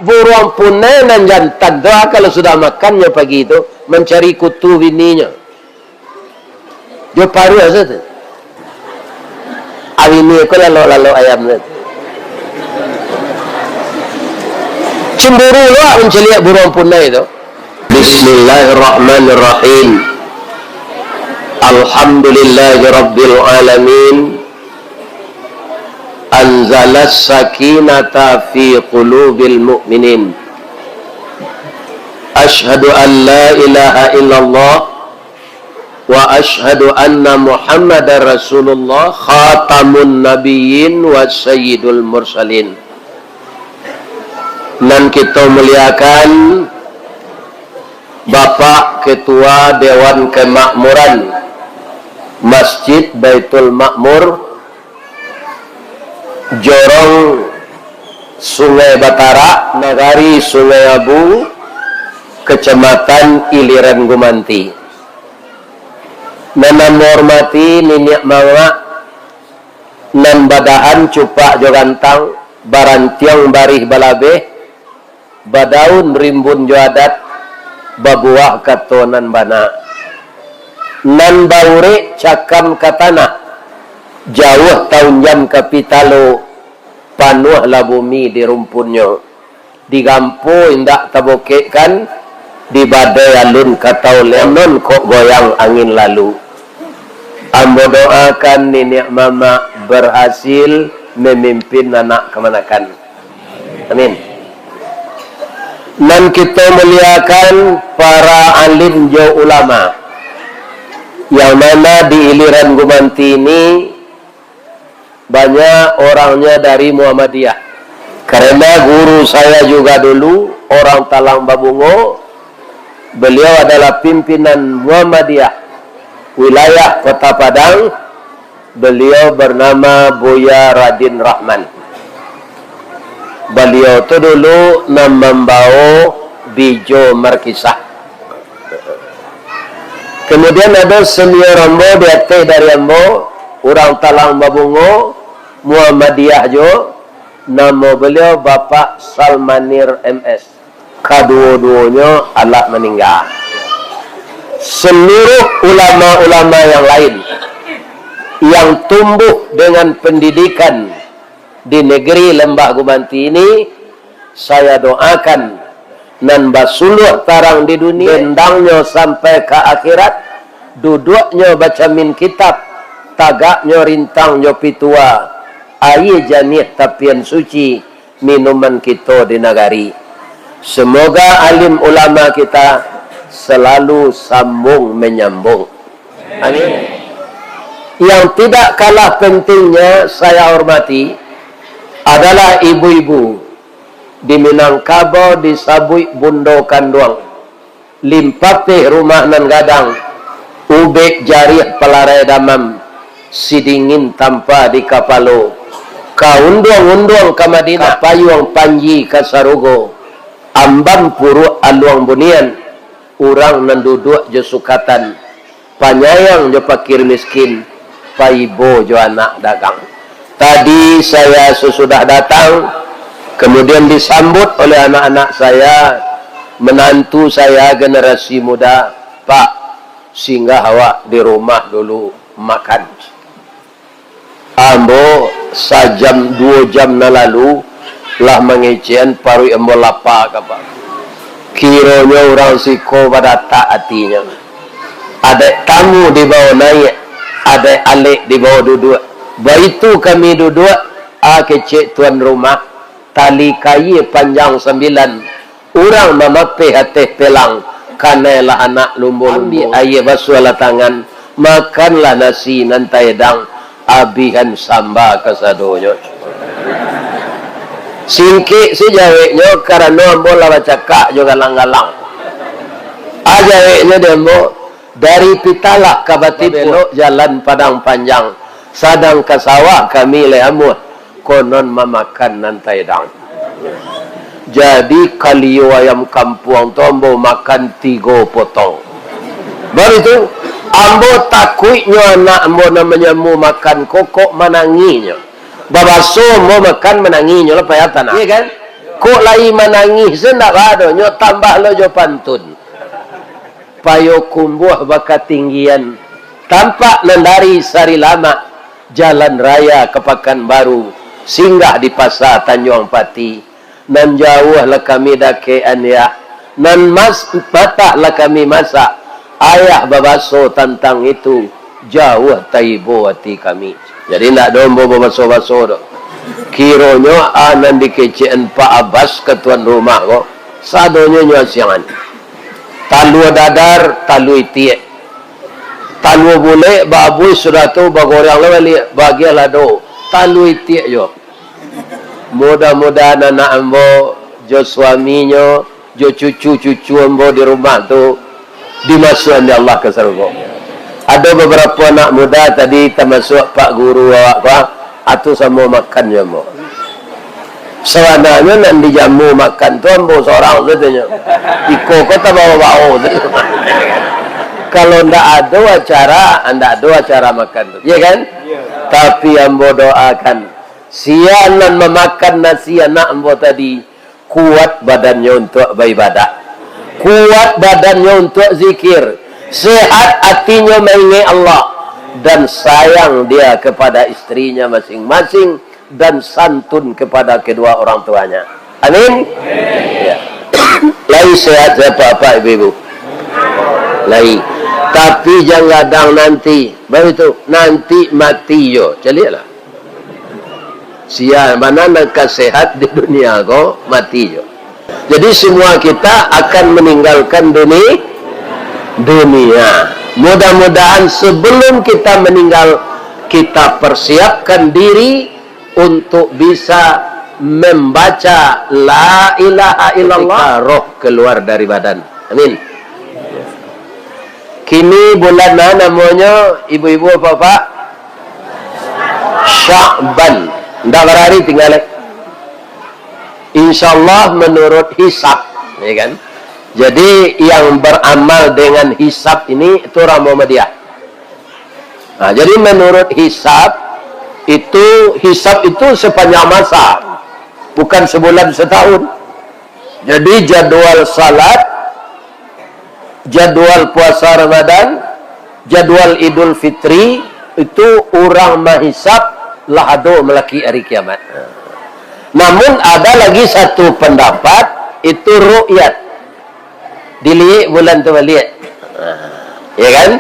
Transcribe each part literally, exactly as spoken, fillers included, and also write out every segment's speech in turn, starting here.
Buruang punai nan jantan tu, ah, kalau sudah makan nyo pagi tu, mancari kutu bininyo. Jo paruah sajo tu. Ah, bini ko lalok-lalok ayam tu. Cemburu lo, ah, mancaliak buruang punai tu. Bismillahirrahmanirrahim. Alhamdulillahirabbil alamin. Anzalas sakinata fi qulubil mu'minin. Asyhadu an la ilaha illallah wa asyhadu anna Muhammadar Rasulullah, khatamun nabiyyin wa sayyidul mursalin. Nan kito muliakan, Bapak Ketua Dewan Kemakmuran Masjid Baitul Makmur, Jorong Sungai Batarak, Nagari Sungai Abu, Kecamatan Iliran Gumanti. Nan ambo hormati niniak mamak, nan badahan cupak jo gantang, barantiang barih balabeh, badaun rimbun jo adat, babuah kato nan bana. Nan baurek cakam ka tanah, jauah taunjam ka pitalo, panuahlah bumi di rumpunnyo. Di gampo indak tabokekkan, di badai alun ka taolehan, nan kok goyang angin lalu. Ambo doakan niniak mamak berhasil memimpin anak kamanakan. Amin. Nan kito muliakan para alim jo ulama, yang mana di Iliran Gumanti ini banyak orangnya dari Muhammadiyah. Karena guru saya juga dulu orang Talang Babungo, beliau adalah pimpinan Muhammadiyah wilayah Kota Padang, beliau bernama Buya Radin Rahman. Baliau tu dulu nan mambao bijo markisah. Kemudian ado senior ambo di ateh dari ambo, urang Talang Babungo, Muhammadiyah jo, namo beliau Bapak Salmanir M S. Kaduo-duonyo alah maningga. Seluruh ulama-ulama yang lain yang tumbuh dengan pendidikan di negeri Lembah Gumanti ini, saya doakan nan basuluah tarang di dunia, bendangnyo sampai ka akhirat, duduaknyo bacamin kitab, tagaknyo rintang jo pitua, aia janiah tapian suci, minuman kito di nagari. Semoga alim ulama kita selalu sambung menyambung. Amin. Yang tidak kalah pentingnya saya hormati adalah ibu-ibu di Minangkabau disabuik bundo kanduang. Limpapeh rumah nan gadang, ubek jariah palarai damam, sidingin tampa di kapalo, ka unduang-unduang ka Madinah, ka payuang panji ka sarugo, ambam puruak aluang bunian, urang nan duduak jo sukatan, panyayang jo pakir miskin, paibo jo anak dagang. Tadi saya sesudah datang, kemudian disambut oleh anak-anak saya, menantu saya generasi muda, "Pak, singgah awak di rumah dulu makan." Ambo sajam, duo jam nan lalu, lah mangecekan paruik ambo lapa ka, Pak. Kironyo urang siko badatak atinyo. Adaik tamu dibawo naiak, adaik alek dibawo duduak. Baitu kami duduak, a kecek tuan rumah, tali kaia panjang sambilan, urang mamapeh ateh pelang, kanailah anak lumbo-lumbo. Ambiak aia basuahlah tangan, makanlah nasi nan taedang, abihan samba kasadonyo. Singkek se jaweknyo, karano ambo lah bacakak jo galang-galang. A jaweknyo di ambo, dari Pitalah ka Batipua, babelok jalan Padang Panjang, sadang ka sawah kami lai amuah, konon mamakan nan taedang. Jadi, kalio ayam kampuang tu ambo makan tigo potong. Baru itu, ambo takuiknyo anak ambo nan manyamu makan ko, kok manangihnyo. Babaso ambo makan manangihnyo lah, payah tanah. Iya kan? Kok lai manangih se ndak ba doh, nyo tambah lo jo pantun. Payokumbuah bakatinggian, tampak nan dari Sarilamak, jalan raya ka Pakanbaru, singgah di Pasa Tanjuang Pati. Nan jauah lah kami dakek-an, Yah, nan mas-, matah lah kami masak, Ayah babaso tantang itu, jauah taibo ati kami. Jadi, ndak ado ambo babaso-baso doh. Kironyo, a nan dikecekan Pak Abbas ka tuan rumah ko, sadonyo nyo asiangan. Talua dadar, talua itiak. Talua bulek, baabuih, sudah tu bagoreng lah baliak, bagian lado. Talua itiak juo. Mudah-mudahan anak ambo, jo suaminyo, jo cucu-cucu ambo di rumah tu, dimasuakan dek Allah ka sarugo. Ado babarapo anak muda tadi, tamasuak Pak Guru awak ko, a, tu samo makan jo ambo. Sabananyo nan dijamu makan tu ambo sorang sajo nyo. Iko ko tabawo-bawo sajo. Kalau ndak ado acara, ndak ado acara makan tu. Iyo kan? Tapi ambo doakan, sia nan mamakan nasi anak ambo tadi, kuat badannyo untuak baibadah, kuat badannyo untuak zikir, sehat atinyo maingek Allah, dan sayang dia kepada istrinya masing-masing, dan santun kepada kedua orang tuanya. Amin. Ya. Lai sehat sia apak-apak, ibu-ibu? Lai. Tapi jan gadang nanti. Baru tu, nanti mati juo. Caliaklah. Sia bana nan ka sehat di dunia ko, mati juo. Jadi, semua kita akan meninggalkan duni-, dunia. Mudah-mudahan sebelum kita meninggal, kita persiapkan diri untuk bisa membaca la ilaha illallah, ketika roh keluar dari badan. Amin. Kini bulan na namonyo, ibu-ibu, bapak-bapak? Sya'ban. Ndak bara hari tingga lai. Insyaallah, menurut hisab, ya kan? Jadi, yang beramal dengan hisab ini, itu orang Muhammadiyah. Nah, jadi, menurut hisab, itu, hisab itu sepanjang masa, bukan sebulan, setahun. Jadi, jadwal salat, jadwal puasa Ramadan, jadwal Idul Fitri, itu urang mahisab lah ado malakik ari kiamat. Namun, ada lagi satu pendapat, itu ru'yat. Diliek bulan tu baliak. Ya kan?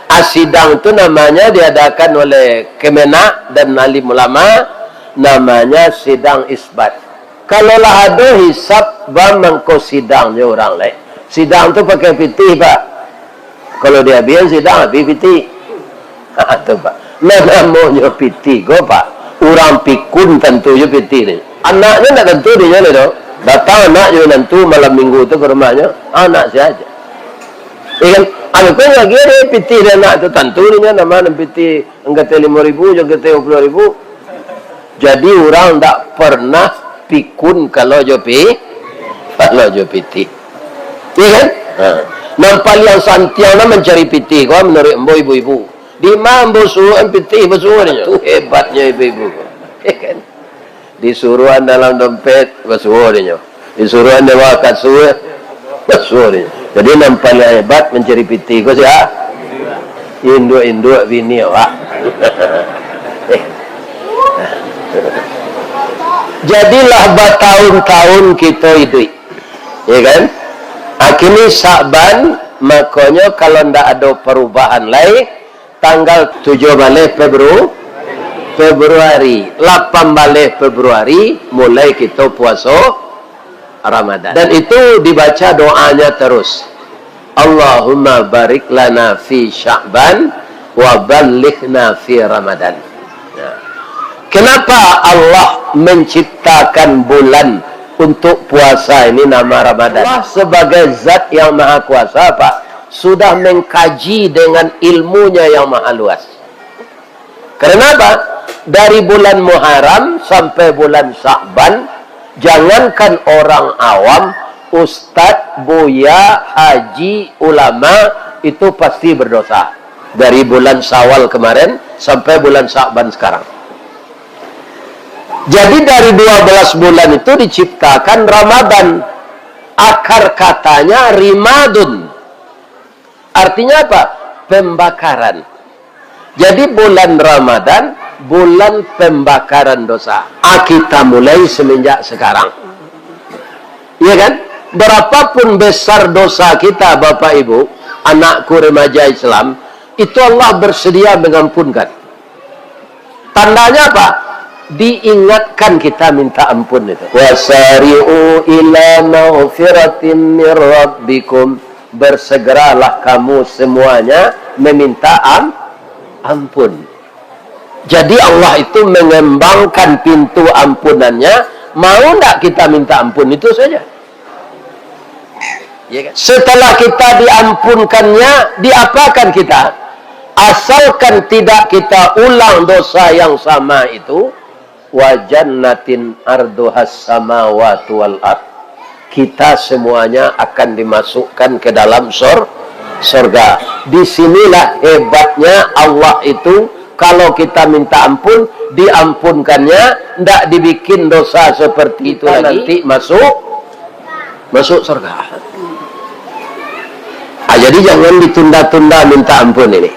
Ah, sidang tu namanya diadakan oleh Kemenag dan alim ulama, namanya sidang isbat. Kalau lah ado hisab, ba mangko sidangnyo urang lai. Sidang tu pakai pitih, Pak. Kalau di abian sidang, abih pitih. Ha, tu, Pak. Nah, namonyo pitih ko, Pak. Urang pikun tantu jo pitih ni. Anaknyo ndak tantu dinyo ni, doh. Datang anak jo minantu malam minggu tu ka rumahnyo. Anak sia aja. Ya kan? Anu ko lagi ado pitih di anak tu, tantu dinyo nama nan pitih. Anggatai limo ribu, jo anggatai duo puluah ribu. Jadi, urang ndak pernah pikun kalau jo pi-, kalau jo pitih. Iya kan? Ha. Nan paliang santiang nan mancari pitih ko, manuruik ambo, ibu-ibu. Di ma ambo suruakan pitih basuo dinyo. Tu hebatnyo ibu-ibu ko. Iya kan? Disuruakan dalam dompet, basuo dinyo. Disuruakan di bawah kasua, basuo dinyo. Jadi, nan paliang hebat mancari pitih ko sia? Induak-induak bini awak. Jadi, lah batahun-tahun kito iduik. Ya kan? Kini Sya'ban, makonyo kalau ndak ado parubahan lai, tanggal tujuah baleh Febru-, Februari, lapan baleh Februari, mulai kito puaso Ramadan. Dan itu dibaca doanya terus. "Allahumma barik lana fi Sya'ban wa ballighna fi Ramadan." Nah, kenapa Allah menciptakan bulan untuk puasa ini nama Ramadan? Allah sebagai Zat yang Maha Kuasa, Pak, sudah mengkaji dengan ilmunya yang maha luas. Karena apa? Dari bulan Muharram sampai bulan Sya'ban, jangankan orang awam, ustad, buya, haji, ulama, itu pasti berdosa. Dari bulan Syawal kemarin sampai bulan Sya'ban sekarang. Jadi dari dua belas bulan itu diciptakan Ramadan. Akar katanya rimadun. Artinya apa? Pembakaran. Jadi bulan Ramadan, bulan pembakaran dosa. Ah, kita mulai semenjak sekarang. Iya kan? Berapapun besar dosa kita, Bapak Ibu, anakku remaja Islam, itu Allah bersedia mengampunkan. Tandanya apa? Diingatkan kita minta ampun itu. Wasari'u ila maghfiratin mir rabbikum. Bersegeralah kamu semuanya meminta am-, ampun. Jadi Allah itu mengembangkan pintu ampunannya, mau ndak kita minta ampun, itu saja. Ya kan? Setelah kita diampunkannya, diapakan kita? Asalkan tidak kita ulang dosa yang sama itu, wa jannatin arduhas samawati wal ard. Kita semuanya akan dimasukkan ke dalam sor-, sorga. Di sinilah hebatnya Allah itu, kalau kita minta ampun, diampunkannya, ndak dibikin dosa seperti itu lagi, nanti masuk, masuk sorga. Ah, jadi jangan ditunda-tunda minta ampun ini.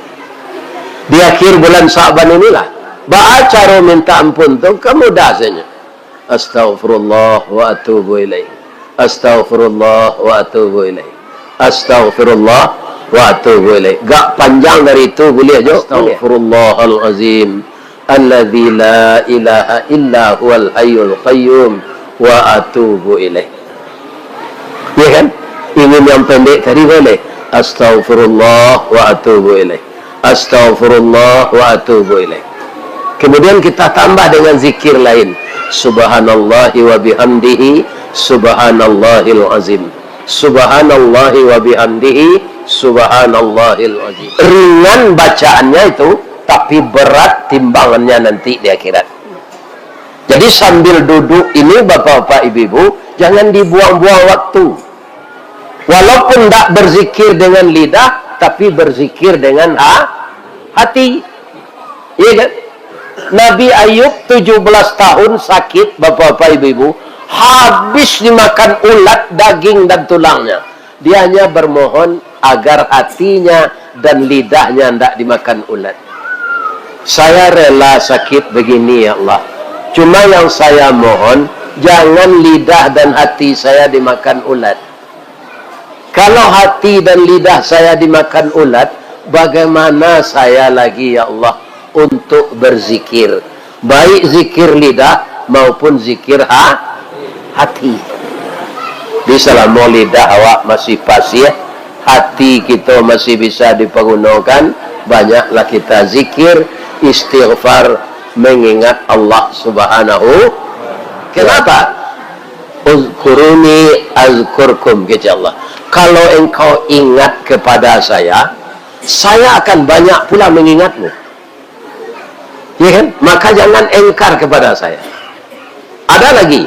Di akhir bulan Sa'ban inilah, baa caro minta ampun tu, kan mudah saja. Astaghfirullah wa atubu ilaih. Astaghfirullah wa atubu ilaih. Astaghfirullah wa atubu ilaih. Gak panjang dari itu, boleh jo. Boleh. Astaghfirullahalazim alladzi la ilaha illa huwal hayyul qayyum wa atubu ilaih. Ya kan? Ingin yang pendek tadi boleh. Astaghfirullah wa atubu ilaih. Astaghfirullah wa atubu ilaih. Kemudian kita tambah dengan zikir lain. Subhanallahi wa bihamdihi, subhanallahil azim. Subhanallahi wa bihamdihi, subhanallahil azim. Ringan bacaannya itu, tapi berat timbangannya nanti di akhirat. Jadi sambil duduk ini, bapak-bapak, ibu-ibu, jangan dibuang-buang waktu. Walaupun ndak berzikir dengan lidah, tapi berzikir dengan ha-, hati. Iya kan? Nabi Ayub tujuh belas tahun sakit, bapak-bapak, ibu-ibu, habis dimakan ulat daging dan tulangnya. Dia hanya bermohon agar hatinya dan lidahnya ndak dimakan ulat. Saya rela sakit begini, ya Allah. Cuma yang saya mohon, jangan lidah dan hati saya dimakan ulat. Kalau hati dan lidah saya dimakan ulat, bagaimana saya lagi, ya Allah, untuk berzikir? Baik zikir lidah maupun zikir ha-, hati. Di salamo lidah awak masih pasir, hati kito masih bisa dipagunokan, banyaklah kita zikir, istighfar, mengingat Allah Subhanahu. Kenapa? "Uzkuruni azkurkum," kecek Allah. "Kalau engkau ingat kepada saya, saya akan banyak pula mengingatmu." Ya kan? Maka jangan engkar kepada saya. Ada lagi,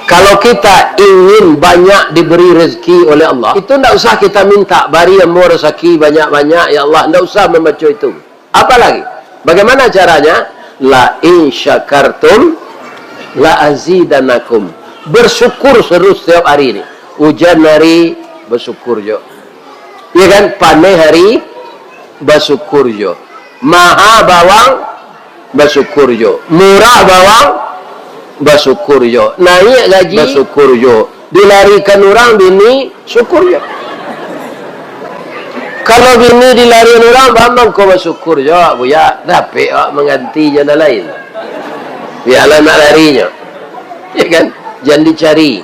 kalau kita ingin banyak diberi rezeki oleh Allah, itu ndak usah kita minta, "Bari ambo rezeki banyak-banyak, ya Allah." Ndak usah membaca itu. Apa lagi? Bagaimana caranya? "La in syakartum la azidannakum." Bersyukur terus setiap hari ni. Ujan hari, bersyukur jo. Ya kan? Paneh hari, basyukur jo. Maha bawang, basyukur jo. Murah bawang, basyukur jo. Naiak gaji, basyukur jo. Dilarikan urang bini, syukur jo. Kalau bini dilarikan urang, bambang ko basyukur jo, Buya, dapek awak mangganti jo nan lain. Bialah nak lari nyo. Ya kan? Jan dicari.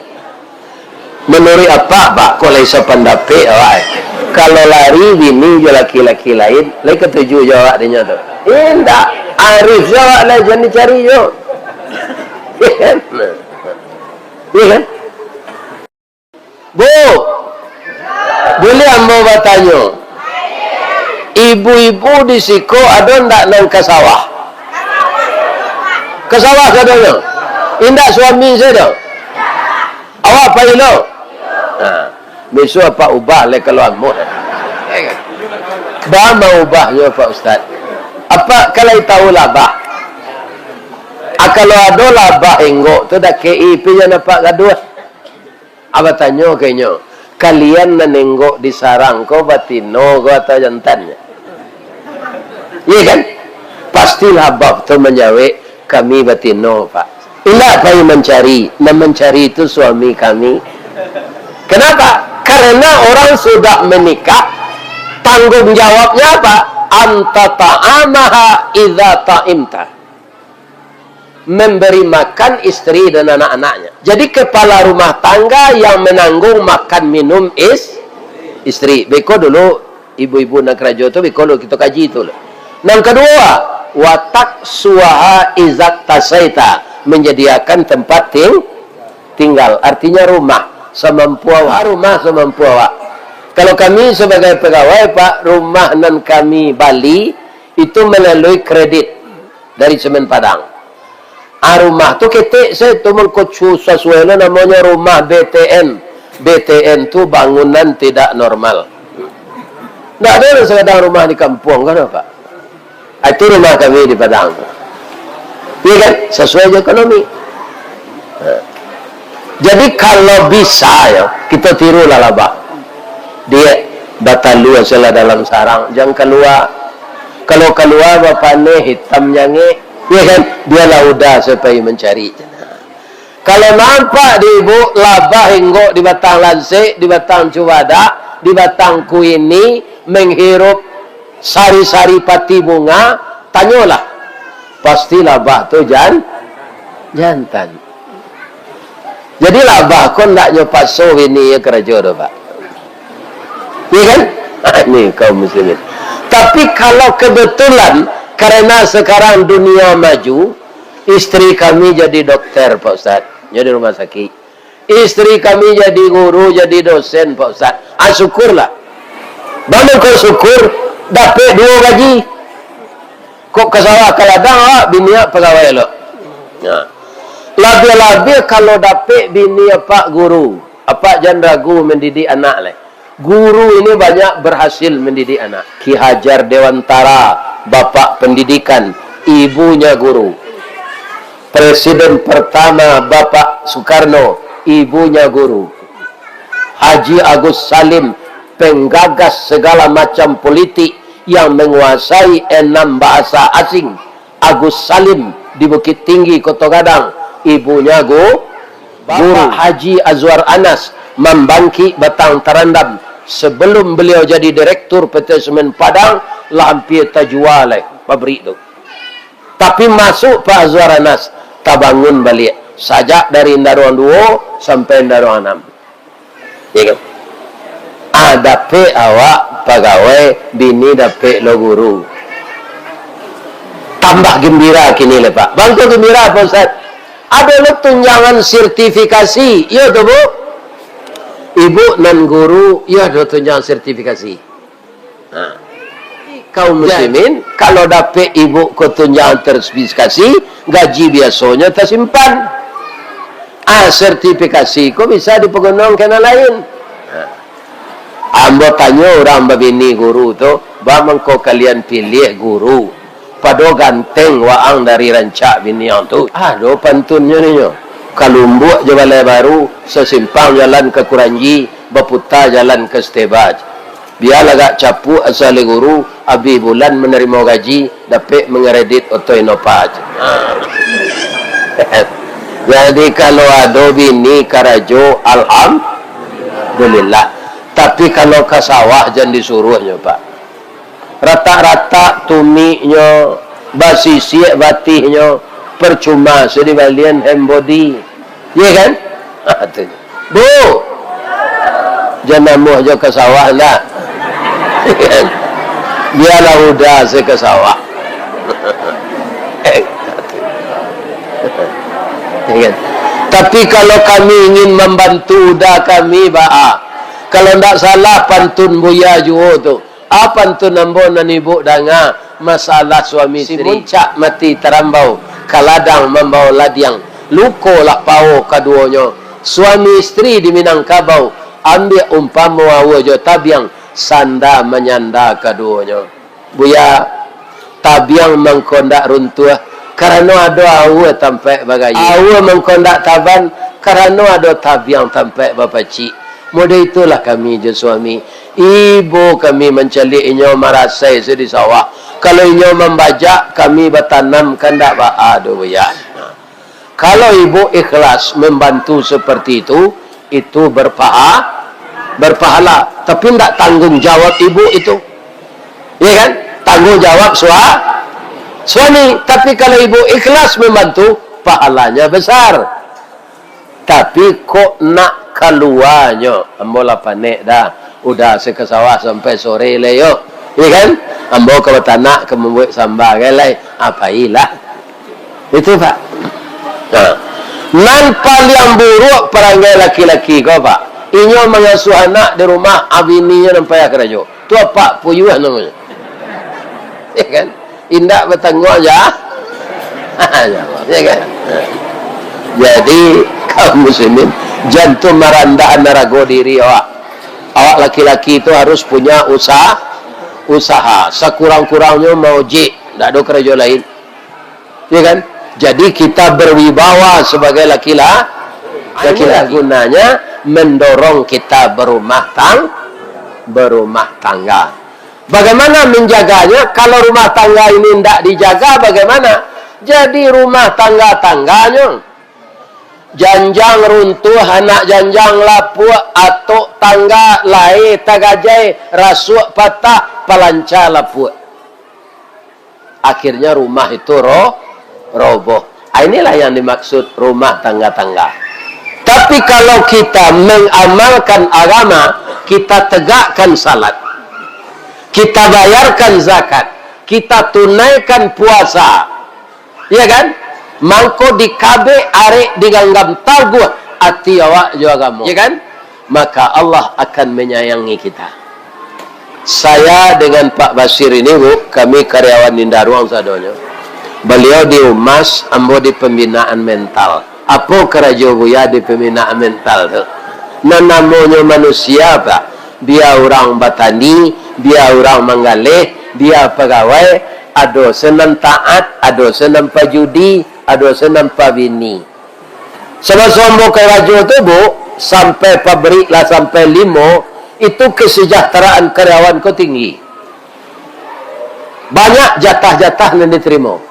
Manuruik apak, Pak, kok lai sapandapek awak, eh? Kalau lari bini jo laki-laki lain, lai katuju jo awak dinyo tu? Indak. Arif jo awak lai, jan dicari jo. Iya kan? Nah. Iya kan? Bu, buliah ambo batanyo? Ibu-ibu di siko ado ndak nan ka sawah? Ka sawah sadonyo? Indak suami sajo? Awak pai lo? Nah, bisuak apak ubah lai kalau ambo. Baa maubahnyo, Pak Ustaz? Apak ka lai tahu lah, bah. Ah, kalau ado labah enggok tu dakek-i, pi jan nampak gaduah. Ah, batanyo ka inyo, "Kalian nan enggok di sarang ko batino ko atau jantannyo?" Iya kan? Pasti labah tu manjawek, "Kami batino, Pak." Indak pai mancari, nan mancari tu suami kami. Kenapa? Karena orang sudah menikah, tanggung jawabnya apa? "Anta ta'amaha idza ta'imta." Memberi makan istri dan anak-anaknya. Jadi, kepala rumah tangga yang menanggung makan minum is-, istri. Beko dulu, ibu-ibu nan karajo tu, beko lo kito kaji tu lo. Nan kaduo, "Watak suaha izak tasaita", menyediakan tempat ting-, tinggal. Artinya rumah, samampu awak. Rumah samampu awak. Kalau kami sebagai pegawai, Pak, rumah nan kami bali, itu melalui kredit dari Semen Padang. Ah, rumah tu ketek se, tu mangko cu-, sasuai lo namonyo rumah B T N. B T N tu bangunan tidak normal. Ndak ado nan sagadang rumah di kampuang, kan, Pak? Ah, itu rumah kami di Padang. Iya kan? Sasuai jo ekonomi. Nah. Jadi, kalau bisa, yo, kito tirulah labah. Diak, batalua sajolah dalam sarang, jan kalua. Kalau kalua, bapaneh, hitam jangek, ya kan? Bialah uda sajo pai mancari. Kalau nampak di ibu labah enggok di batang lansek, di batang cubadak, di batang kuini, menghirup sari-sari pati bunga, tanyolah. Pasti labah tu jan-, jantan. Jadi, labah ko ndak nyo pakso bini karajo doh, Pak. Iya kan? Ini kaum muslimin. Tapi, kalau kebetulan, karena sekarang dunia maju, istri kami jadi dokter, Pak Ustaz. Jadi rumah sakit. Istri kami jadi guru, jadi dosen, Pak Ustaz. Ah, syukurlah. Bana kok syukur, dapek duo gaji. Kok ka sawah ka ladang awak, bini awak pagawai lo. Nah. Labiah-labiah kalau dapek bini apak guru, apak jan ragu mandidik anak lai. Guru ini banyak berhasil mendidik anak. Ki Hajar Dewantara, bapak pendidikan, ibunya guru. Presiden pertama, Bapak Soekarno, ibunya guru. Haji Agus Salim, penggagas segala macam politik yang menguasai enam bahasa asing. Agus Salim di Bukittinggi, Koto Gadang, ibunya gu-, guru. Bapak Haji Azwar Anas, mambangkik Batang Tarandam. Sebelum beliau jadi direktur P T Semen Padang, lah ampia tajua lai pabrik tu. Tapi masuk Pak Azwar Anas, tabangun baliak. Sajak dari Indaruang duo sampai Indaruang anam. Ya kan? Ah, dapek awak pagawai, bini dapek lo guru. Tambah gembira kini lai, Pak. Bangko gembira, Pak Ustaz. Ado lo tunjangan sertifikasi. Iyo tu, Bu? Ibu nan guru, iyo ado tunjangan sertifikasi. Nah, kaum muslimin, kalau dapek ibu ko tunjangan sertifikasi, gaji biasonyo tasimpan. Ah, sertifikasi ko bisa dipagunoan ka nan lain. Nah, ambo tanyo urang babini guru tu, "Ba mangko kalian piliah guru? Pado ganteng waang dari rancak bini ang tu." Ado pantunnyo ninyo. Kalumbuak jo Balai Baru, sasimpang jalan ka Kuranji, baputa jalan ka Stebaj. Bialah agak capuak asa lai guru, abih bulan manarimo gaji, dapek mangaredit oto Innova. Ha. Jadi, kalau ado bini karajo, alhamdulillah. Tapi, kalau ka sawah, jan disuruahnyo, Pak. Ratak-ratak tumiknyo, basisiak batihnyo, percuma se dibalian hand body. Iya kan? Ha, tu. Bu, jan namuah jo ka sawah lah. Bialah uda se ka sawah. Iya kan? Tapi kalau kami ingin mambantu uda kami, baa. Kalau ndak salah pantun Buya juo tu. A pantun ambo nan ibuk danga, masalah suami isteri. Si muncak mati tarambau, ka ladang mambao ladiang, luko lah pao kaduonyo. Suami isteri di Minangkabau, ambiak umpamo aua jo tabiang, sanda manyanda kaduonyo. Buya, tabiang mangko ndak runtuah, karano ado aua tampaik bagayuang. Aua mangko ndak taban, karano ado tabiang tampaik bapacik. Model itulah kami jo suami. Ibo kami mancaliak inyo marasai se di sawah. Kalau inyo mambajak, kami batanam, kan ndak baa doh, Buya. Nah, kalau ibu ikhlas membantu seperti itu, itu berpaha-, berpahala. Tapi ndak tanggung jawab ibu itu. Ya kan? Tanggung jawab sua-, suami. Tapi kalau ibu ikhlas membantu, pahalanya besar. Tapi kok nak kaluanyo, ambo lah panek dah. Udah se ka sawah sampai sore lai yo. Ya kan? Ambo ka batanak, ka mambuek samba kan lai. Ah, pailah. Itu, Pak. Nah. Nan paliang buruak paranggai laki-laki ko, Pak. Inyo mangasuah anak di rumah, a bininyo nan payah karajo. Tu apak puyuah namonyo. Ya kan? Indak batangguang ja-, ya kan? Jadi, kaum muslimin, jan tu marandahan arago diri awak. Awak laki-laki tu harus punya usaha, usaha. Sakurang-kurangnyo maojek, ndak ado karajo lain. Ya kan? Jadi kita berwibawa sebagai laki-la-, laki-laki. Gunanya mendorong kita berumah tang-, berumah tangga. Bagaimana menjaganya? Kalau rumah tangga ini ndak dijaga, bagaimana? Jadi rumah tangga-tangganyo, janjang runtuh, anak janjang lapuak, atok tangga lai tagajai, rasuak patah, palanca lapuak. Akhirnya rumah itu ro-, roboh. Ah, inilah yang dimaksud rumah tangga-tangga. Tapi kalau kita mengamalkan agama, kita tegakkan salat, kita bayarkan zakat, kita tunaikan puasa, ya kan? Mangko dikabek arek diganggam taguah ati awak jo agamo, ya kan? Maka Allah akan menyayangi kita. Saya dengan Pak Basir ini, Bu, kami karyawan Indaruang sadonyo. Beliau di Umas, ambo di pembinaan mental. Apo karajo Buya di pembinaan mental tu? Nan namonyo manusia, Pak, bia urang batani, bia urang manggaleh, bia pagawai, ado se nan taat, ado se nan pajudi, ado se nan pabini. Samaso ambo karajo tu, Bu, sampai pabrik lah sampai limo, itu kesejahteraan karyawan ko tinggi. Banyak jatah-jatah nan diterimo.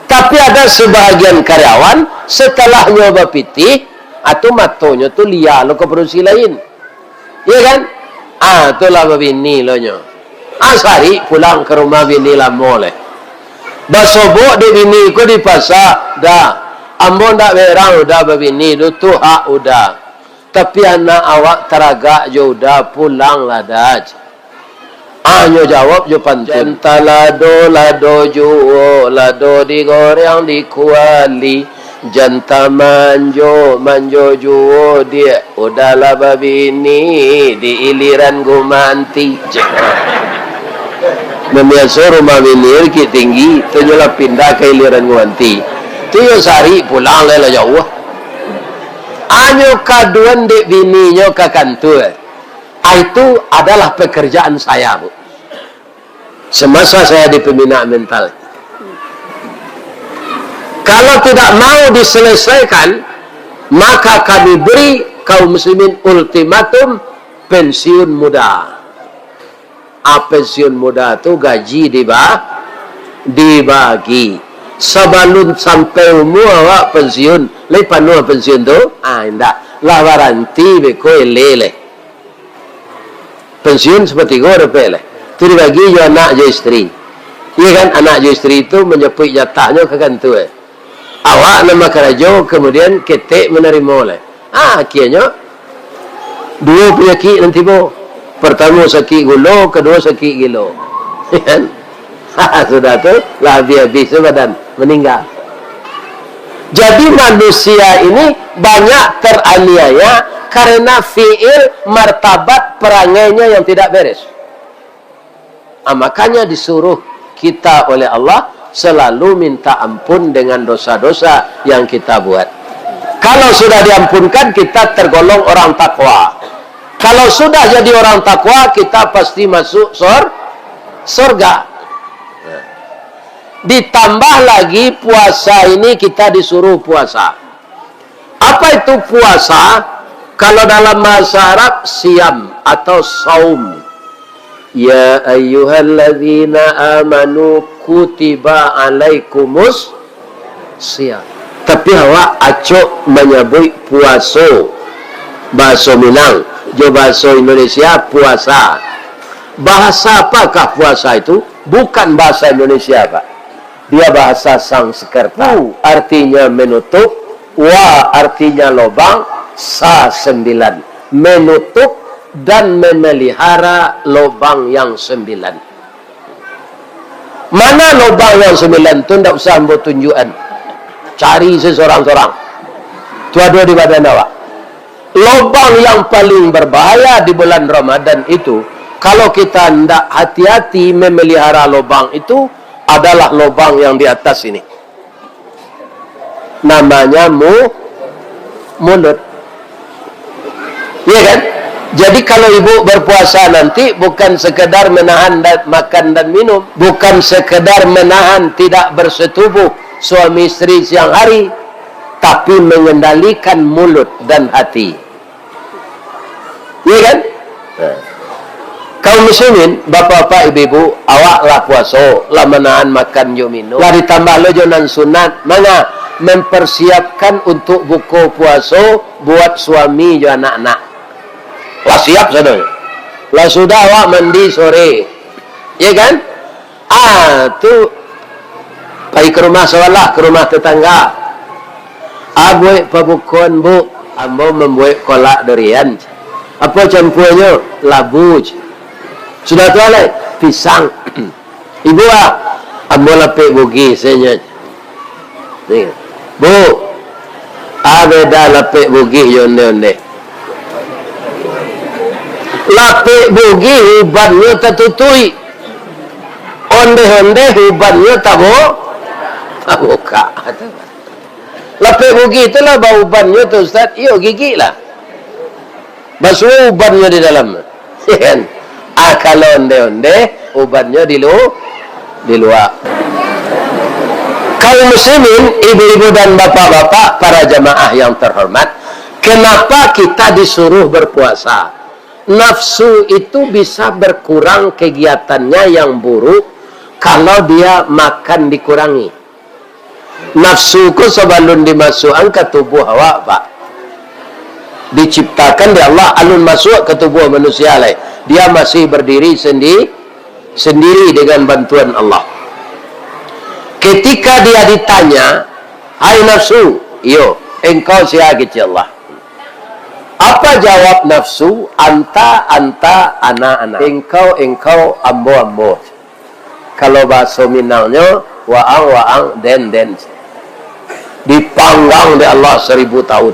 Tapi ada sebahagian karyawan, setelah nyo bapitih, ah, tu matonyo tu lia lo ka padusi lain. Iya kan? Ah, tu lah babini lo nyo. Ah, sarik pulang ka rumah bini lamo lai. Basobok dek bini ko di pasa, "Uda, ambo ndak berang Uda babini tu, tu hak Uda. Tapi anak awak taragak jo Uda, pulanglah Da." Ah, nyo jawab jo pantun. Jan talado, lado juo, lado digoreng di kuali. Jan tamanjo, manjo juo, Diak. Uda lah babini, di iliran gumanti. Cek. Nan biaso rumah bini Bukik Tinggi, tu nyo lah pindah ka iliran gumanti. Tu nyo sarik pulang lai lah jauah. Ah, nyo kaduan dek bininyo ka kantua. Ah, itu adalah pekerjaan saya, Bu. Semasa saya di pembinaan mental. Kalau tidak mau diselesaikan, maka kami beri kaum muslimin ultimatum pensiun muda. Ah, pensiun muda tu gaji diba-, dibagi. Sabalun sampai umur awak pensiun, lai panuah pensiun tu? Ah, indak. Lah baranti beko eleh lai. Pensiun sapatigo dapek lai. Tu dibagi jo anak jo isteri. Iya kan, anak jo isteri tu manjapuik jatahnyo ka kantua. Awak nan bakarajo, kamudian ketek manarimo lai. Ah, akianyo, duo panyakik nan tibo. Partamo sakik gulo, kaduo sakik gilo. Iya kan? Sudah tu, lah abih-abih tu badan, maningga. Jadi, manusia ini banyak teraniaya karena fiil, martabat, perangainya yang tidak beres. Ah, makanya disuruh kita oleh Allah selalu minta ampun dengan dosa-dosa yang kita buat. Kalau sudah diampunkan, kita tergolong orang takwa. Kalau sudah jadi orang takwa, kita pasti masuk sor-, sorga. Nah. Ditambah lagi puasa ini kita disuruh puasa. Apa itu puasa? Kalau dalam bahasa Arab, siam atau saum. Ya ayyuhalladzina amanu kutiba alaikumus siyam. Tapi awak acok manyabuik puaso. Bahaso Minang, jo bahaso Indonesia, puasa. Bahasa apakah puasa itu? Bukan bahasa Indonesia, Pak. Dia bahasa Sanskerta. Pu artinya menutup, wa artinya lobang, sa sembilan. Menutup dan memelihara lobang yang sembilan. Mana lobang yang sembilan tu, ndak usah ambo tunjukan. Cari sesorang-sorang. Tu ado di badan awak. Lobang yang paling berbahaya di bulan Ramadan itu, kalau kita ndak hati-hati memelihara lobang itu, adalah lobang yang di atas ini. Namanya mu-, mulut. Iya kan? Jadi, kalau ibu berpuasa nanti, bukan sekedar menahan da-, makan dan minum, bukan sekedar menahan tidak bersetubuh suami istri siang hari, tapi mengendalikan mulut dan hati. Iya kan? Nah. Kaum muslimin, bapak-bapak, ibu-ibu, awak lah puaso, lah manahan makan jo minum, lah ditambah lo jo nan sunat, manga, mempersiapkan untuk buko puaso buat suami jo anak-anak. Lah siap sadonyo. Lah sudah awak mandi sore. Iya kan? Ah, tu pai ka rumah sabalah, ka rumah tatangga. "Ah, buek pabukoan, Bu." "Ambo mambuek kolak durian." "Apo campuanyo?" "Labu." Sudah tu, alai, "Pisang." "Ibu, ah?" "Ambo lapek Bugih sajo." Ni. "Bu, ah, beda lapek Bugih jo ondeh-ondeh." Lapek Bugih ubannyo tatutuik. Ondeh-ondeh ubannyo tabo-, tabukak. Lapek Bugih tu lah baubannyo tu, Ustaz. Iyo, gigik lah. Basuo ubannyo di dalam. Kan? Ah, kalau ondeh-ondeh, ubannyo di lu-, di lua. Kaum muslimin, ibu-ibu dan bapak-bapak, para jamaah yang terhormat, kenapa kita disuruh berpuasa? Nafsu itu bisa berkurang kegiatannya yang buruk kalau dia makan dikurangi. Nafsu ko sabalun dimasuakan ka tubuah awak, Pak, diciptakan dek Allah, alun masuak ka tubuah manusia lai. Dia masih berdiri sendi-, sendiri dengan bantuan Allah. Ketika dia ditanya, "Hai nafsu," "Iyo, engkau sia?" kecek Allah. Apa jawab nafsu? "Anta, anta, ana, ana. Engkau, engkau, ambo, ambo." Kalau bahaso Minangnyo, "Waang, waang, den, den." Dipanggang dek Allah saribu tahun.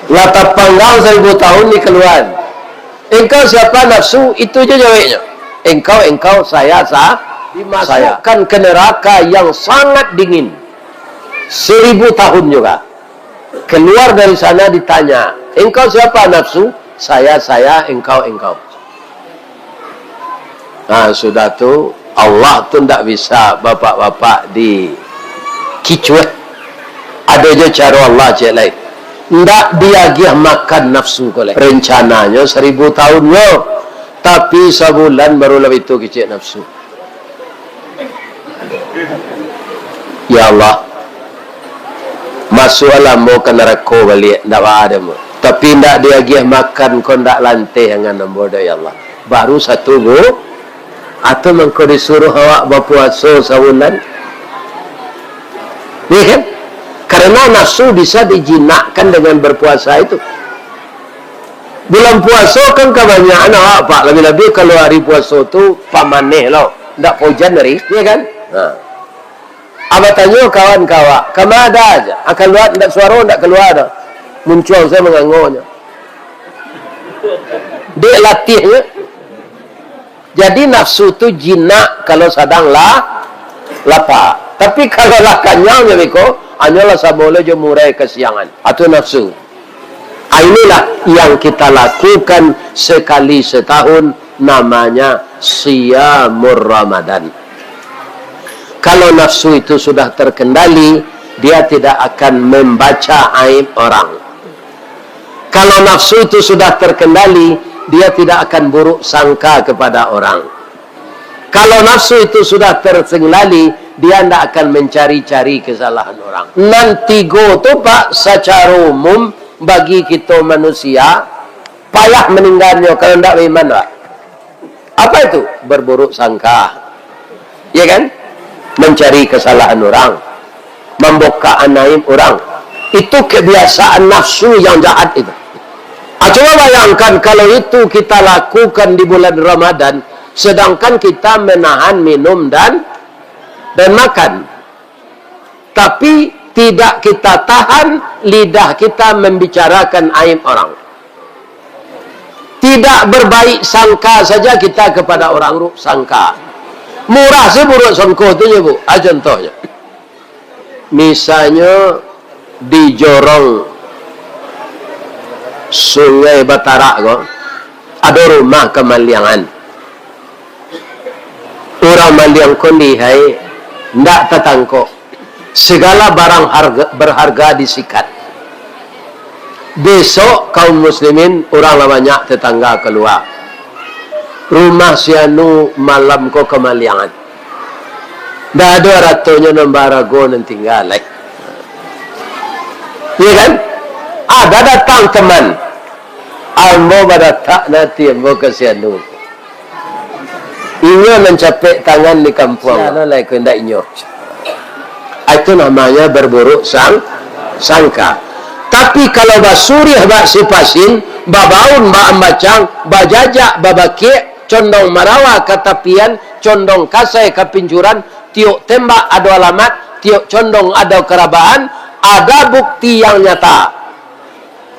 Lah tapanggang saribu tahun, dikaluaan. "Engkau siapa, nafsu?" Itu je jaweknyo. "Engkau, engkau, saya, sa-, saya." Dimasukkan ke neraka yang sangat dingin. Seribu tahun juga. Keluar dari sana ditanya, "Engkau siapa, nafsu?" "Saya, saya, engkau, engkau." Nah, sudah tu, Allah tu ndak bisa bapak-bapak dikicuah. Ado je caro Allah cek lain. Ndak diagiah makan nafsu ko lai. Rencananyo saribu tahun nyo, tapi sabulan baru lah itu kecek nafsu. Ya Allah, masuaklah ambo ka narako baliak, ndak baa doh ambo. Tapi ndak diagiah makan ko ndak lanteh angan ambo doh, ya Allah. Baru satu bu-, atau mangko disuruh awak bapuaso sabulan? Ya kan? Karena nafsu bisa dijinakkan dengan berpuasa itu. Bulan puaso kan kabanyakan awak, Pak, labiah-labiah kalau hari puaso tu pamaneh lo, ndak paujan hari, ya kan? Nah. Abah tanyo kawan ka awak, "Kama ada aja?" Ah, kalua ndak suaro, ndak kalua doh. Muncuang sajo mangangonyo. Dek latiahnyo. Jadi nafsu tu jinak kalau sadang lah lapa. Tapi kalau lah kanyang jo beko, hanyolah samo lo jo murai kasiangan. Atu nafsu. Ah, inilah yang kita lakukan sekali setahun, namanya Siyamur Ramadan. Kalau nafsu itu sudah terkendali, dia tidak akan membaca aib orang. Kalau nafsu itu sudah terkendali, dia tidak akan buruk sangka kepada orang. Kalau nafsu itu sudah terkendali, dia ndak akan mencari-cari kesalahan orang. Nan tigo tu, Pak, secara umum bagi kito manusia, payah maningganyo kalau ndak baiman, Pak. Apa itu? Berburuk sangka. Ya kan? Mencari kesalahan orang, membuka aib orang. Itu kebiasaan nafsu yang jahat itu. Ah, coba bayangkan kalau itu kita lakukan di bulan Ramadan, sedangkan kita menahan minum dan dan makan. Tapi tidak kita tahan lidah kita membicarakan aib orang. Tidak berbaik sangka saja kita kepada orang, buruk sangka. Murah sih buruk sangko tu je, Bu. Ah, contohnya. Misalnya di jorong Sungai Batarak ko, ada rumah kamaliangan. Urang maliang ko lihai, ndak tatangkok. Segala barang harga, berharga disikat. Besok kaum muslimin, urang lah banyak tetangga kalua. Rumah si anu malam ko kamaliangan. Ndak ado aratonyo nan baharago nan tingga lai. Iya kan? Ada datang teman. Ambo badatak nati ambo ka si anu. Inyo nan capek tangan di kampuang. Sia lah lai ko indak inyo. Itu namanya berburuk sang-, sangka. Tapi kalau basuriah bak sipasin, babaun bak ambacang, bajajak babakek, condong marawa ka tapian, condong kasai ka pincuran, tiok tembak ado alamat, tiok condong ado karabaan, ada bukti yang nyata,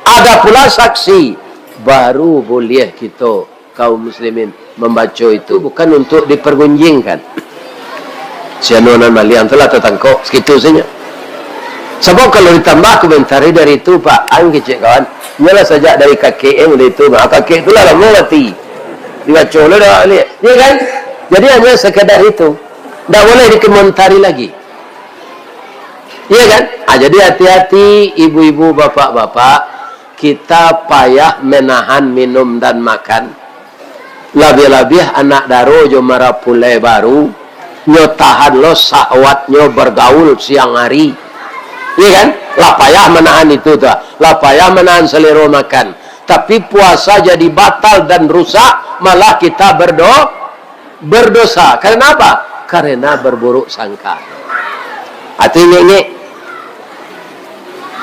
ada pula saksi, baru buliah kito kaum muslimin mambaco itu bukan untuk dipergunjingkan. Si anu nan maliang tu lah tatangkok, sakitu sajo. Sabab kalau ditambah komentari dari itu, Pak, ang kecek kawan, nyolah sajak dari kakek, eh, dari itu, mah, kakek tu lah lamo mati. Dibaco lah dah baliak. Ya kan? Jadi hanya sekadar itu. Ndak boleh dikomentari lagi. Iya kan? Ah, jadi hati-hati ibu-ibu, bapak-bapak, kita payah menahan minum dan makan. Labiah-labiah anak daro jo marapulai baru, nyo tahan lo sahwatnyo bergaul siang hari. Iya kan? Lah payah manahan itu tu. Lah payah manahan selero makan. Tapi puasa jadi batal dan rusak, malah kita berdo-, berdosa. Karena apa? Karena berburuk sangka. Atau ingek-ingek.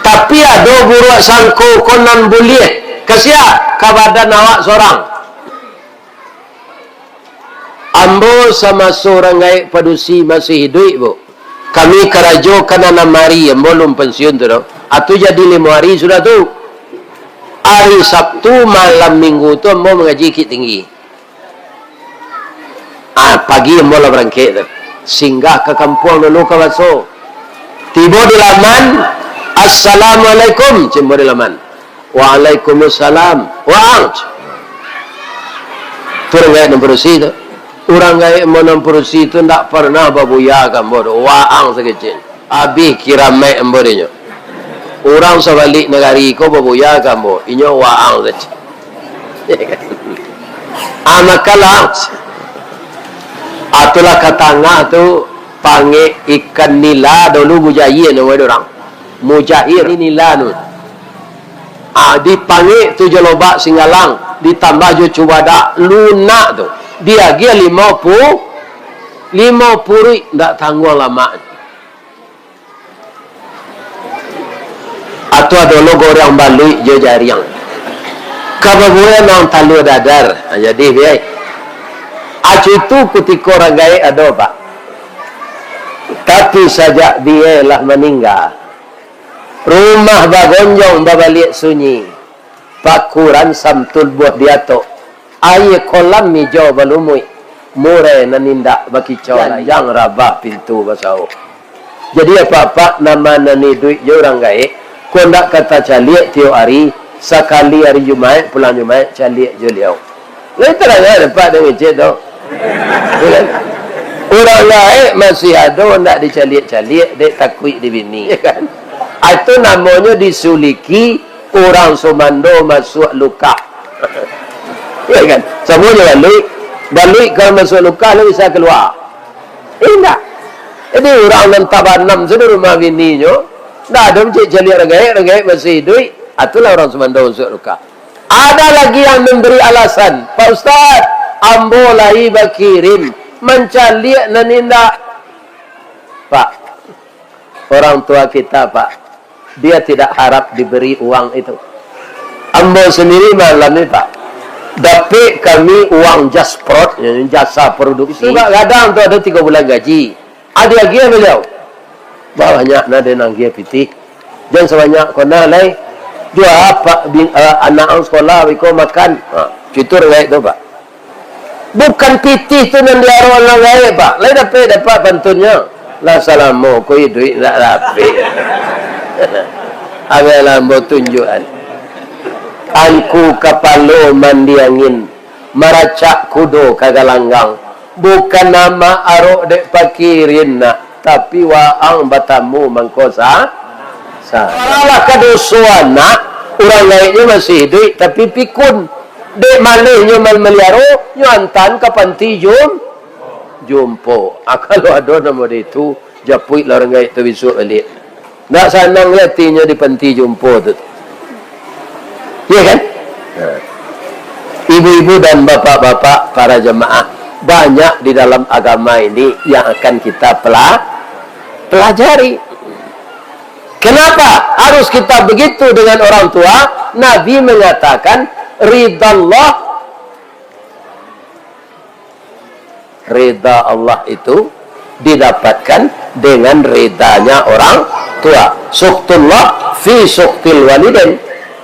Tapi ado buruk sangko ko nan buliah. Ka sia? Ka badan awak sorang. Ambo samaso urang gaek padusi masih iduik, Bu. Kami karajo ka anam ari, ambo lun pensiun tu doh. Atu jadi limo ari sudah tu. Ari Sabtu malam Minggu tu ambo mangaji Bukittinggi. Ah, pagi ambo lah barangkek tu. Singgah ka kampuang dulu ka Baso. Tibo di laman, "Assalamualaikum," cek ambo di laman. "Waalaikumsalam." "Waang." Tu urang gaek nan padusi tu. Urang gaek ambo nan padusi tu ndak parnah babuya ka ambo tu. Waang sakecek. Abih kiramaik ambo dinyo. Urang sabalik nagari ko babuya ka ambo. Inyo waang sakecek. Ah, makalah. Atulah ka tangah tu pangek ikan nila dulu, mujair namo dek urang. Mujair ni nila tu. Ah, dipangek tu jo lobak singgalang, ditambah jo cubadak, lunak tu. Diagiah limo pu-, limo puruik, ndak tangguang lamak. Atu ado lo goreng baluik jo jariang. Ka babuek nan talua dadar. Ha, jadi, biai. Acu itu kutiko urang gaek ado, Pak. Tapi sajak biai lah maningga, rumah bagonjong babaliak sunyi. Pakuran samtul buah diatok. Aia kolam mijau balumuik, murai nan indak bakicau lai. Janjang rabah pintu basawo. Jadi, apak-apak nan ma nan iduik jo urang gaek, kok ndak ka tacaliak tiok ari, sakali ari Jumaik, pulang Jumaik, caliak jo liau. Lai tarang dapek dek ngecek tu. Ya kan? Urang gaek masih ado ndak dicaliak-caliak, dek takuik dibini, ya kan? Ah, itu namonyo disuliki urang sumando masuak lukah. Ya kan? Samonyo baluik, baluik kalau masuak lukah, lah bisa kalua. Indak. Jadi, urang nan tabanam sudah rumah bininyo, ndak ado cek caliak urang gaek, urang gaek masih iduik, ah, itulah urang sumando masuak lukah. Ada lagi yang memberi alasan, "Pak Ustaz, ambo lai bakirim, mancaliak nan indak." Pak, orang tua kita, Pak, dia tidak harap diberi uang itu. Ambo sendiri malam ni, Pak, dapek kami uang jasprod, jasa produksi. Itu, Pak, kadang tu ada tiga bulan gaji. Ado agiah baliau. Bah, banyak nah den agiah pitih. Jan sabanyak ko nah lai. Jua, Pak, bin, eh, anak ang sekolah, iko makan. Ha, cuitu urang gaek tu, Pak. Bukan pitih tu nan diarok urang gaek, Pak. Lai dapek, dapek pantunnyo. Lah salamo ko iduik ndak dapek. Ambiaklah ambo tunjuakan. Angku kapalo mandi angin, maracak kudo ka galanggang. Bukan amak arok dek pakirin nak, tapi waang batamu mangko sa-, sa-. Alah ka doso anak, urang gaeknyo masih iduik, tapi pikun. Dek malehnyo mal-, maliaro, nyo antaan ka panti jum-, jumpo. Ah, kalau ado namo dek itu, japuiklah urang gaek tu bisuak baliak. Ndak sanang lai atinyo di panti jumpo tu. Iya kan? Nah. Ibu-ibu dan bapak-bapak, para jemaah, banyak di dalam agama ini yang akan kita pela-, pelajari. Kenapa harus kita begitu dengan orang tua? Nabi mengatakan, "Ridallah, rida Allah itu didapatkan dengan ridanya orang tua." Sukhtullah fi sukhtil walidain.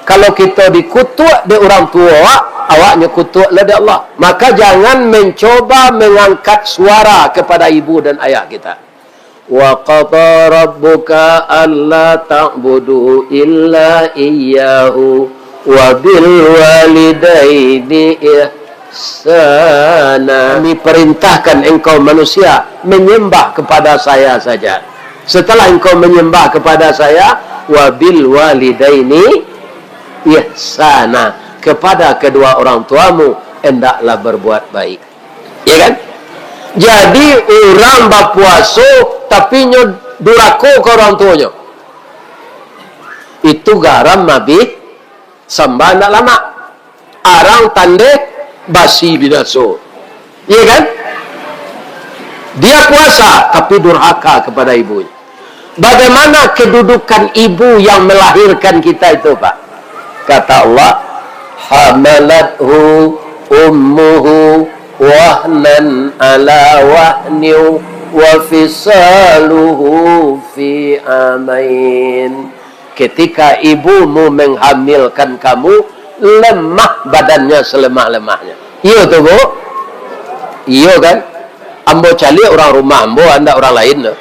Kalau kito dikutuak dek urang tuo awak, awaknyo kutuak lah dek Allah. Maka jangan mencoba mengangkat suara kepada ibu dan ayah kita. "Wa qada rabbuka alla ta'budu illa iyyahu wa bil walidaini ihsana." Kami perintahkan engkau manusia menyembah kepada Saya saja. Setelah engkau menyembah kepada Saya, "Wa bil walidaini ihsana." Kepada kedua orang tuamu, hendaklah berbuat baik. Ya kan? Jadi, urang bapuaso, tapi nyo durako ka urang tuonyo. Itu garam mabih, samba ndak lamak. Arang tandeh, basi binaso. Ya kan? Dia puasa, tapi durhaka kepada ibunya. Bagaimana kedudukan ibu yang melahirkan kita itu, Pak? Kata Allah, "Hamalathu ummuhu wahnan ala wahnin wa fisaluhu fi amain." Ketika ibumu menghamilkan kamu, lemah badannya selemah-lemahnya. Iyo tu, Bu? Iyo kan? Ambo caliak urang rumah ambo, ndak urang lain tu.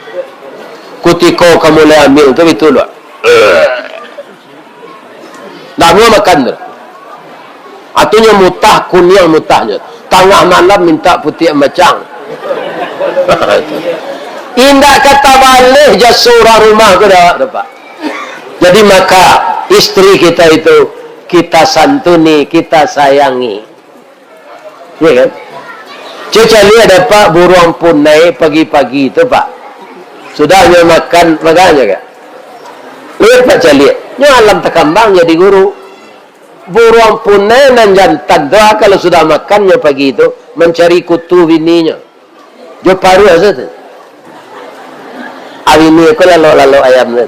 Kutiko kamu lai hamil tu, batua lo. Ndak amuah makan tu. Atunyo mutah, kuniang mutahnyo. Tangah malam mintak putiak macang. Indak ka tabaleh jaso urang rumah ko dek awak tu, Pak. Jadi maka, istri kita itu, kita santuni, kita sayangi. Ya kan? Cubo caliak dapek buruang punai pagi-pagi tu, Pak. Sudah nyo makan, makan nyo kan? Liek, Pak, caliak. Nyo alam takambang jadi guru. Buruang punai nan jantan tu, ah, kalau sudah makan nyo pagi tu, mancari kutu bininyo. Jo paruah sajo tu. Abini ko lalok-lalok ayam tu.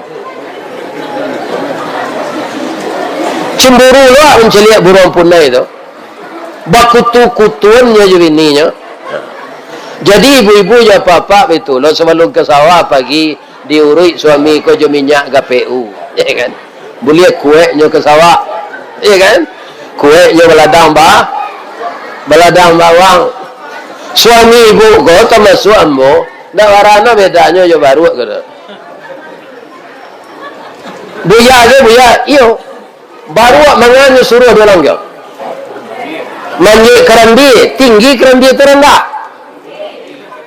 Cemburu lo mancaliak buruang punai tu. Bakutu-kutuan nyo jo bininyo. Jadi, ibu-ibu jo apak-apak, batua lo, sabalun ka sawah pagi, diuruik suami ko jo minyak G P U, ya kan? Buliah kuek nyo ka sawah, ya kan? Kuek nyo baladang ba-, baladang bawang. Suami ibu ko tamasuak ambo, ndak bara bedanyo jo baruak ko tu. Buya se, buya, iyo. Baruak manganyo suruah di langgang. Manjek karambia, tinggi karambia tu randah.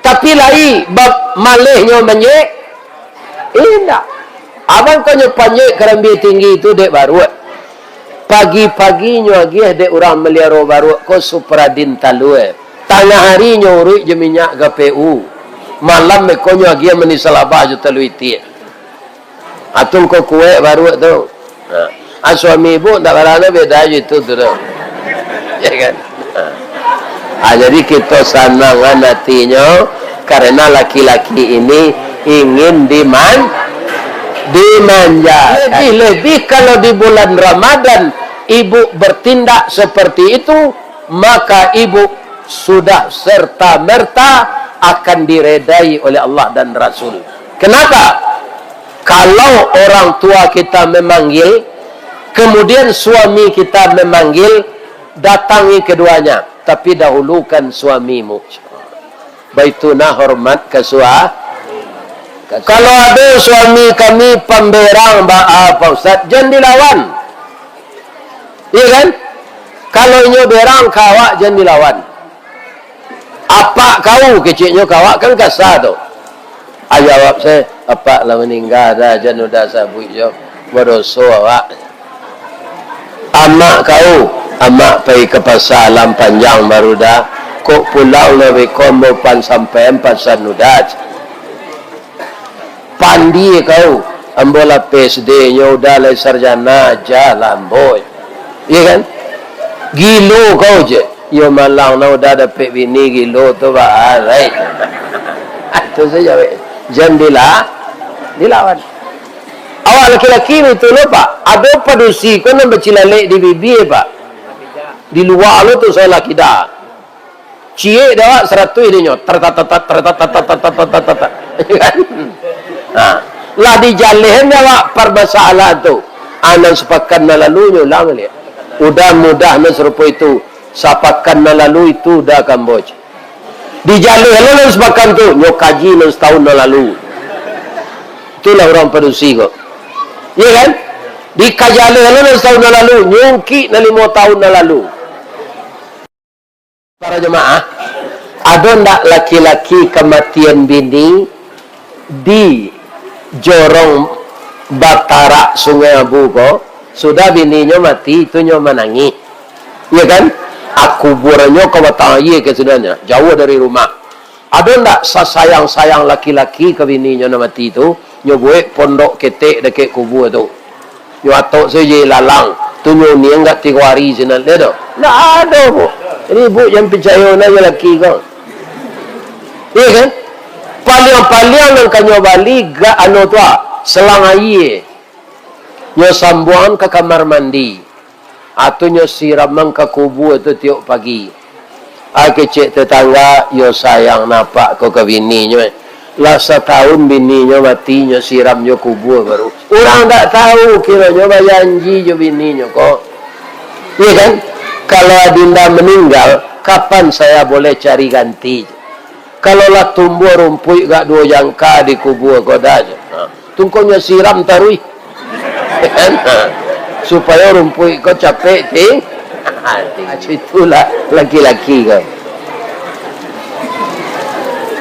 Tapi lai bab malehnyo manyek? Indak. Abang ko nyo panyek karambia tinggi tu dek baruak. Pagi-pagi nyo agiah dek urang maliaro baruak ko Supradin talua. Tangah ari nyo uruik jo minyak G P U. Malam ko nyo agiah mani salabah jo talua itiak. Atun ko kuek baruak tu. Ha. Ah, suami ibu ndak barano beda jo itu tu doh. Ya kan? Ha. Ah, jadi kito sanangan hatinyo karena laki-laki ini ingin diman-, dimanja. Lebih-lebih kalau di bulan Ramadan ibu bertindak seperti itu, maka ibu sudah serta-merta akan diredai oleh Allah dan Rasul. Kenapa? Kalau orang tua kita memanggil, kemudian suami kita memanggil, datangi keduanya, tapi dahulukan suamimu. Baitu nah hormat ka sua-, kalau ado suami kami pamberang, ba-, ah, Pak Ustaz, jan dilawan. Iya kan? Kalau inyo berang ka awak, jan dilawan. Apak kau, keceknyo ka awak kan kasa tu. Ayo awak se, apak lah maningga, dah jan udah sabuik jo. Badoso awak. Amak kau, amak pai ka pasa Alam Panjang baru dah. Kok pulang lah beko ambo pan sampai pasan udah. Pandie kau, ambo lah P S D nyo udah lai sarjana, aja lah ambo. Iya kan? Gilo kau je. Yo malang nah udah dapek bini gilo tu baharai. Itu saja weh. Jan dila-, dilawan. Awak laki-laki itu lo, Pak. Ado padusi ko nan bacilalek di bibia, Pak. Di lua lo tu salah kida. Ciek dek awak saratuih dinyo. Tertatatat, tertatatat, tertatatat. Nah, lah dijaleh dek awak parmasalahan tu. Ah, nan sapakan nan lalu nyo ulang liak. Udah mudah nan sarupo itu. Sapakan nan lalu itu udah kamboh. Dijaleh lo nan sapakan tu, nyo kaji nan satahun nan lalu. Itulah urang padusi ko. Iya kan? Dikajaleh lo nan satahun nan lalu, nyungkik nan limo tahun nan lalu. Para jemaah, ado ndak laki-laki kamatian bini di jorong batarak Sungai Abu ko? Sudah bininyo mati, itu nyo manangih. Iya kan? Ah, kubuarnyo ka batang aia ka sudahnyo, jauah dari rumah. Ado ndak sasayang-sayang laki-laki ka bininyo nan mati tu? Nyo buek pondok ketek dakek kubua tu. Nyo atok sajo ilalang. Tu nyo uniang gak tigo ari sinan, deh tu. Ndak ado, Bu. Jadi, Bu, jan picayo nah jo laki ko. Iya kan? Paliang-paliang nan ka nyo bali gak anu tu, ah, selang aia. Nyo sambuangan ka kamar mandi. Atau nyo siramang ka kubua tu tiok pagi. Ah, kecek tetangga, yo sayang nah apak ko ka bininyo, eh. Lah satahun bininyo mati, nyo siram jo kubua baru. Urang dak tahu, kironyo bajanji jo bininyo ko. Iya kan? Kalau adinda meninggal, kapan saya boleh cari ganti? Kalau lah tumbuah rumpuik gak duo jangka di kubua ko dah, ha, tu ko nyo siram taruih. Kan? Ha. Supayo rumpuik ko capek ting-, ha, ting-, itulah laki-laki ko.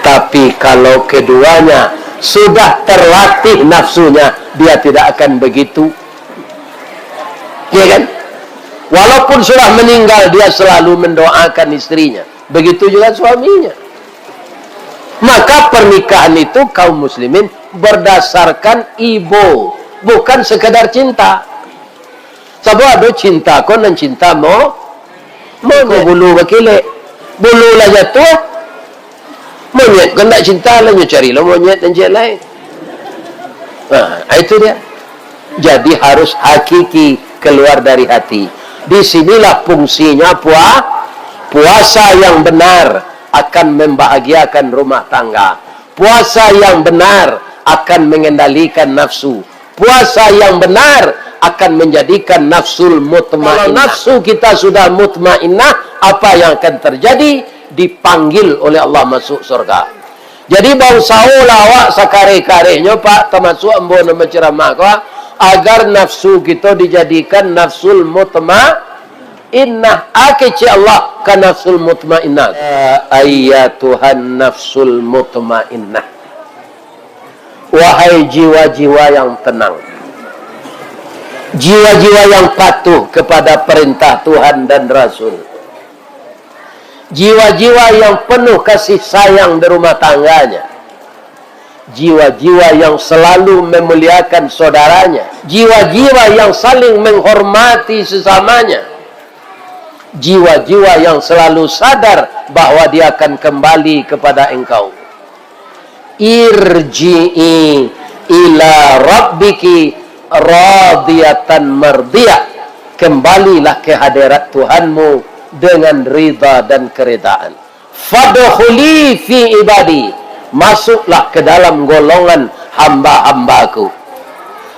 Tapi kalau keduanya sudah terlatih nafsunya, dia tidak akan begitu. Ya kan? Walaupun sudah meninggal, dia selalu mendoakan istrinya. Begitu juga suaminya. Maka pernikahan itu, kaum muslimin, berdasarkan ibo, bukan sekadar cinta. Sabab ado cinta ko nan cinta mo-, monyet. Ko bulu bakilek. Bulu lah jatuah, monyet ko ndak cinta, lah nyo cari lo monyet nan ciek lain. Nah, itu dia. Jadi harus hakiki, keluar dari hati. Di sinilah fungsinya pua-, puasa yang benar akan membahagiakan rumah tangga. Puasa yang benar akan mengendalikan nafsu. Puasa yang benar akan menjadikan nafsul mutmainnah. Kalau nafsu kita sudah mutmainnah, apa yang akan terjadi? Dipanggil oleh Allah masuk surga. Jadi, bausaholah awak sakareh-karehnyo, Pak, tamasuk ambo nan baceramah ko, agar nafsu kito dijadikan nafsul mutmainnah. Ah, kecek Allah, Nafsul mutmainnah. Ya ayyatuhan nafsul mutmainnah. Wahai jiwa-jiwa yang tenang. Jiwa-jiwa yang patuh kepada perintah Tuhan dan Rasul. Jiwa-jiwa yang penuh kasih sayang di rumah tangganya. Jiwa-jiwa yang selalu memuliakan saudaranya. Jiwa-jiwa yang saling menghormati sesamanya. Jiwa-jiwa yang selalu sadar bahwa dia akan kembali kepada Engkau. Irji'i ila rabbiki radiyatan mardiyah. Kembalilah ke hadirat Tuhanmu dengan ridha dan keridhaan. Fadkhuli fi ibadi. Masuklah ke dalam golongan hamba-hambaku.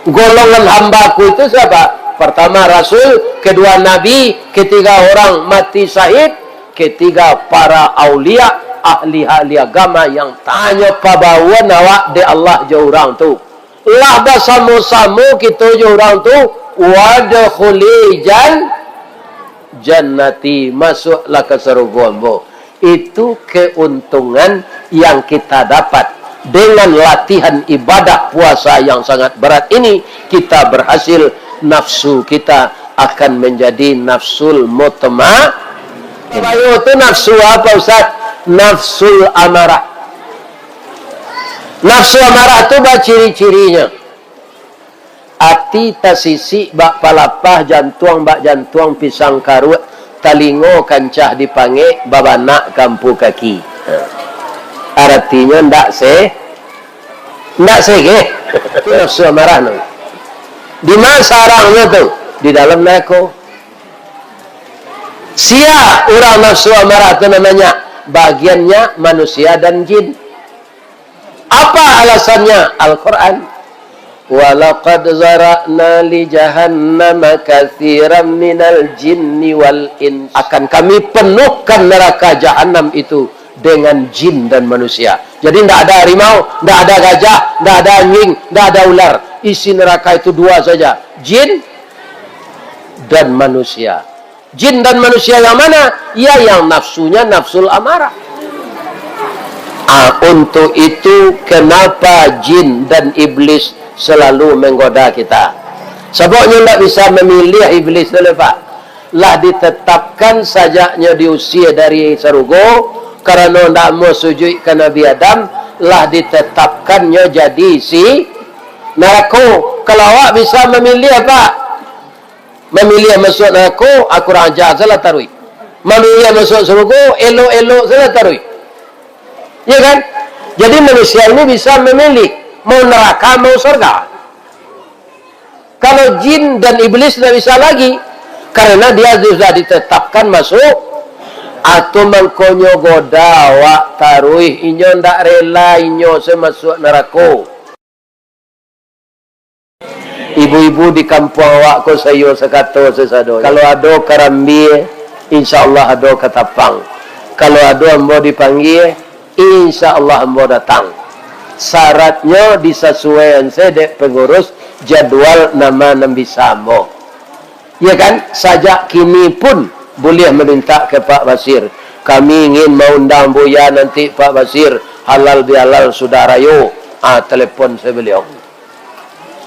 Golongan hambaku itu siapa? Pertama Rasul, kedua Nabi, ketiga orang mati syahid, ketiga para aulia, ahli-ahli agama yang tanyo pabauan awak dek Allah jo urang tu. Lah basamo-samo kito jo urang tu, wadkhuli jan-, jannati, masuklah ka sarugo ambo. Itu keuntungan yang kita dapat. Dengan latihan ibadah puasa yang sangat berat ini, kita berhasil, nafsu kita akan menjadi nafsul mutma-, Bayu tu nafsu apa, Ustaz? Nafsul amarah. Nafsu amarah tu baciri-cirinyo. Ati tasisik bak palapah, jantuang bak jantuang pisang karuak, talingo kancah dipangek, babanak kampu kaki. Ha. Aratinyo ndak se-, ndak segeh. Itu nafsu amarah no. Di ma sarangnyo tu? Di dalam narako. Sia urang nafsu amarah tu namonyo? Bagiannya manusia dan jin. Apa alasannya? Al-Quran. "Walaqad zara'na li jahannama katsiran minal jinni wal ins." Akan Kami penuhkan neraka Jahanam itu dengan jin dan manusia. Jadi, ndak ada harimau, ndak ada gajah, ndak ada anjing, ndak ada ular. Isi neraka itu dua saja, jin dan manusia. Jin dan manusia yang mana? Ya, yang nafsunya nafsul amarah. Ah, untuk itu, kenapa jin dan iblis selalu menggoda kita? Sababnyo ndak bisa memilih iblis tu, Pak. Lah ditetapkan sajaknyo diusia dari sarugo, karano ndak mau sujuik ka Nabi Adam, lah ditetapkannyo jadi isi narako. Kalau awak bisa memilih, Pak, mamiliah masuak narako, ah, kurang aja salah taruih. Mamiliah masuak sarugo, elok-elok salah taruih. Ya kan? Jadi manusia ini bisa memilih, mau neraka, mau surga. Kalau jin dan iblis ndak bisa lagi, karena dia sudah ditetapkan masuk, atau mangkonyo goda awak taruih, inyo ndak rela inyo se masuak narako. Ibu-ibu di kampuang awak ko saiyo sakato sasado. Kalau ado karambia, insya Allah ado katapang. Kalau ado ambo dipanggia, insya Allah ambo datang. Syaratnyo disasuaian se dek pengurus jadwal nama nan bisa ambo. Ya kan? Sajak kini pun buliah mamintak ka Pak Basir. Kami ingin maundang Buya nanti, Pak Basir, halal bihalal sudah rayo. Ah, telepon se baliau.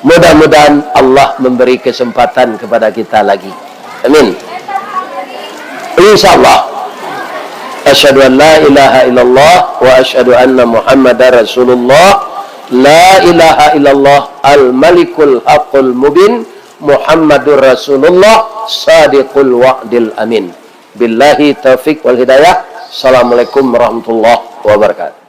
Mudah-mudahan Allah memberi kesempatan kepada kita lagi. Amin. Insya Allah. Asyhadu an la ilaha illallah wa asyhadu anna Muhammadar Rasulullah. La ilaha illallah al-malikul haqqul mubin, Muhammadur Rasulullah sadiqul wa'dil amin. Billahi taufik wal hidayah. Assalamualaikum warahmatullahi wabarakatuh.